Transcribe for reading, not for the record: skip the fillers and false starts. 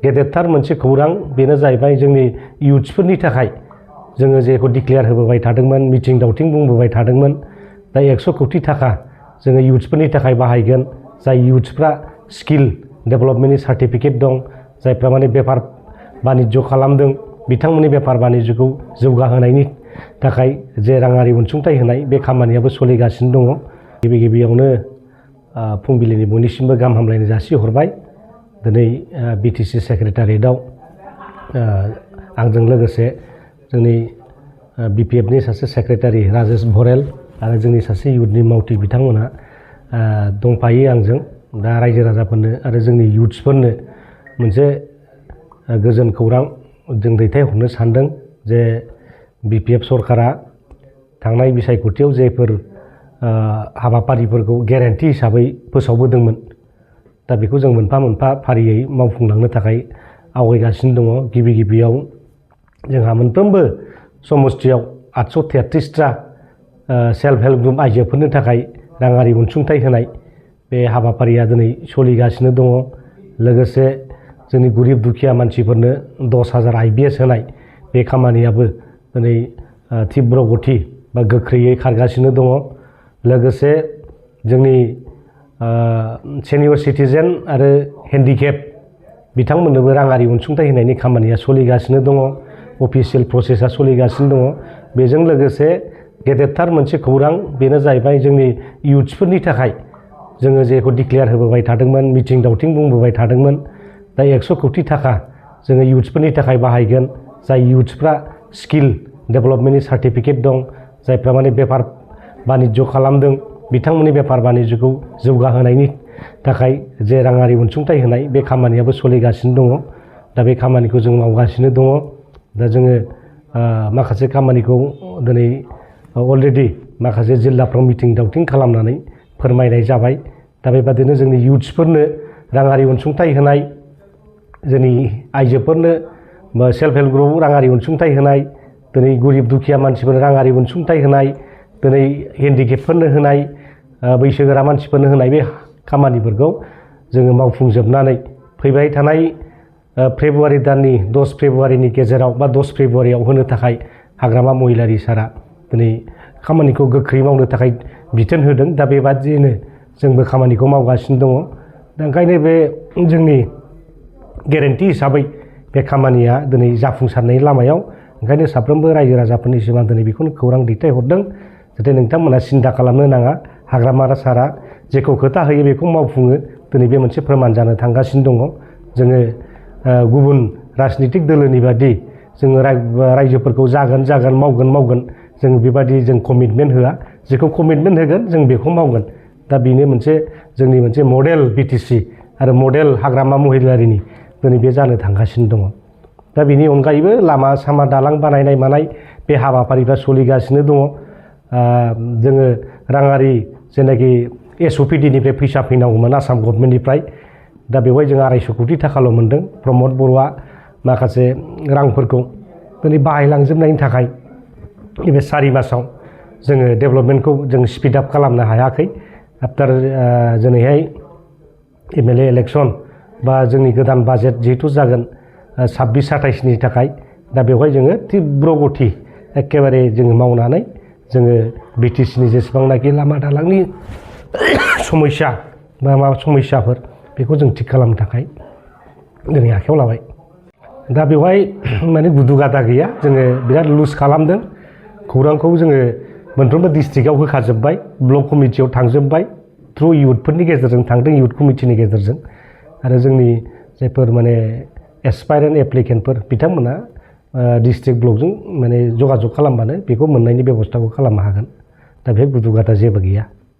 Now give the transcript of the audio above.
गेदेरथार मोनसे खौरां बेनो जाहैबाय जोंनि इयुथ्सफोरनि थाखाय जोङो जेखौ डिक्लेयार होबोबाय थादोंमोन मिटिं दावथिं बुंबोबाय थादोंमोन दा 100 कोटी थाखा जोङो इयुथ्सफोरनि थाखाय बाहायगोन जाय इयुथ्सफ्रा स्किल डेभेलपमेन्टनि सार्टिफिकेट दं जायफ्रा माने बेफार बानिज्य खालामदों बिथांमोननि बेफार बानिज्यखौ जौगाहोनायनि थाखाय जे राङारि अनसुंथाइ होनाय बे खामानियाबो सोलिगासिनो दङ। गिबियावनो फुंबिलिनि बयनिसिमबो गाहाम हामलायनाय जासिहरबाय। दिनै बिटिसि सेक्रेटारियेटआव आंजों लोगोसे जोंनि बिपिएफनि सासे सेक्रेटारि राजेश भरेल आरो जोंनि सासे इयुथनि मावथि बिथांमोनहा दंफायो आंजों। दा रायजो राजाफोरनो आरो जोंनि इयुथ्सफोरनो मोनसे गोजोन खौरां जों दैथायहरनो सानदों जे बिपिएफ सरकारा थांनाय बिसायख'थियाव जेफोर हाबाफारिफोरखौ गेरेन्टि हिसाबै फोसावबोदोंमोन दा बेखौ जों मोनफा मोनफा फारियै मावफुंलांनो थाखाय आवगायगासिनो दङ। गिबियाव जोंहा मोनफ्रोमबो समस्थियाव 833टा सेल्फ हेल्प ग्रुप आइजोफोरनो थाखाय राङारि अनसुंथाइ होनाय बे हाबाफारिया दिनै सोलिगासिनो दङ। लोगोसे जोंनि गरिब दुखिया मानसिफोरनो 10,000 IBS होनाय बे खामानियाबो दिनै तीव्र गति बा गोख्रैयै खारगासिनो दङ। लोगोसे जोंनि सेनियर सिटिजेन आरो हेन्डिकेप बिथांमोननोबो राङारि अनसुंथाइ होनायनि खामानिया सोलिगासिनो दङ। अफिसियेल प्रसेसा सोलिगासिनो दङ। बेजों लोगोसे गेदेरथार मोनसे खौरां बेनो जाहैबाय जोंनि इयुथ्सफोरनि थाखाय जोङो जेखौ डिक्लेयार होबोबाय थादोंमोन मिटिं दावथिं बुंबोबाय थादोंमोन दा 100 कोटी थाखा जोङो इयुथ्सफोरनि थाखाय बाहायगोन जाय इयुथ्सफ्रा स्किल डेभेलपमेन्टनि सार्टिफिकेट दं जायफ्रा माने बेफार बानिज्य खालामदों बिथांमोननि बेफार बानिज्यखौ जौगाहोनायनि थाखाय जे राङारि अनसुंथाइ होनाय बे खामानियाबो सोलिगासिनो दङ। दा बे खामानिखौ जों मावगासिनो दङ। दा जोङो माखासे खामानिखौ दिनै अलरेडि माखासे जिल्लाफ्राव मिटिं दावथिं खालामनानै फोरमायनाय जाबाय। दा बेबादिनो जोंनि इयुथ्सफोरनो राङारि अनसुंथाइ होनाय जोंनि आइजोफोरनो सेल्फ हेल्प ग्रुपआव राङारि अनसुंथाइ होनाय दिनै गरिब दुखिया मानसिफोरनो राङारि अनसुंथाइ होनाय दिनै हेन्डिकेपफोरनो होनाय बैसोगोरा मानसिफोरनो होनाय बे खामानिफोरखौ जोङो मावफुंजोबनानै फैबाय थानाय फेब्रुवारि दाननि 10 फेब्रुवारिनि गेजेराव बा 10 फेब्रुवारियाव होनो थाखाय हाग्रामा महिलारि सारा दिनै खामानिखौ गोख्रै मावनो थाखाय बिथोन होदों। दा बेबादिनो जोंबो खामानिखौ मावगासिनो दङ। दा ओंखायनो बे जोंनि गेरेन्टि हिसाबै बे खामानिया दिनै जाफुंसारनायनि लामायाव ओंखायनो साफ्रोमबो रायजो राजाफोरनिसिम आं दिनै बेखौनो खौरां दैथायहरदों जाहाथे नोंथांमोना सिन्था खालामनो नाङा। हाग्रामा सारा जेखौ खोथा होयो बेखौ मावफुङो दिनै बे मोनसे फोरमान जानो थांगासिनो दङ। जोङो गुबुन राजनितिक दोलोनि बादि जोङो रायजोफोरखौ जागोन मावगोन जों बेबादि जों कमिटमेन्ट होआ। जेखौ कमिटमेन्ट होगोन जों बेखौ मावगोन। दा बेनो मोनसे जोंनि मोनसे मडेल बिटिसि आरो मडेल हाग्रामा महिलारिनि दिनै बे जानो थांगासिनो दङ। दा बेनि अनगायैबो लामा सामा दालां बानायनाय मानाय बे हाबाफारिफ्रा सोलिगासिनो दङ। जोङो राङारि जेनाखि SOPDनिफ्राय फैसा फैनांगौमोन आसाम गभर्नमेन्टनिफ्राय दा बेवहाय जों 250 कोटी थाखाल' मोन्दों। प्रमद बर'आ माखासे रांफोरखौ दिनै बाहायलांजोबनायनि थाखाय नैबे 4 मासाव जोङो डेभेलपमेन्टखौ जों स्पिड आप खालामनो हायाखै। आफ्टार दिनैहाय MLA इलेक्सन बा जोंनि गोदान बाजेट जिहेतु जागोन 26-27नि थाखाय दा बेवहाय जोङो तीव्र गति एखेबारे जोङो मावनानै जोङो बिटिसिनि जेसेबांनाखि लामा दालांनि समस्या बा माबा समस्याफोर बेखौ जों थिग खालामनो थाखाय दिनै आखायाव लाबाय। दा बेवहाय माने गुदु गादा गैया। जोङो बिराद लुज खालामदों। खौरांखौ जोङो मोनफ्रोमबो डिस्ट्रिक्टआव होखाजोब्बाय। ब्लक कमिटियाव थांजोब्बाय। थ्रु इयुथफोरनि गेजेरजों थांदों इयुथ कमिटिनि गेजेरजों आरो जोंनि जायफोर माने एसपायरेन्ट एप्लिकेन्टफोर बिथांमोना डिस्ट्रिक्ट ब्लकजों माने जगाजग खालामबानो बेखौ मोननायनि बेबस्थाखौ खालामनो हागोन। दा बे गुदु गादा जेबो गैया।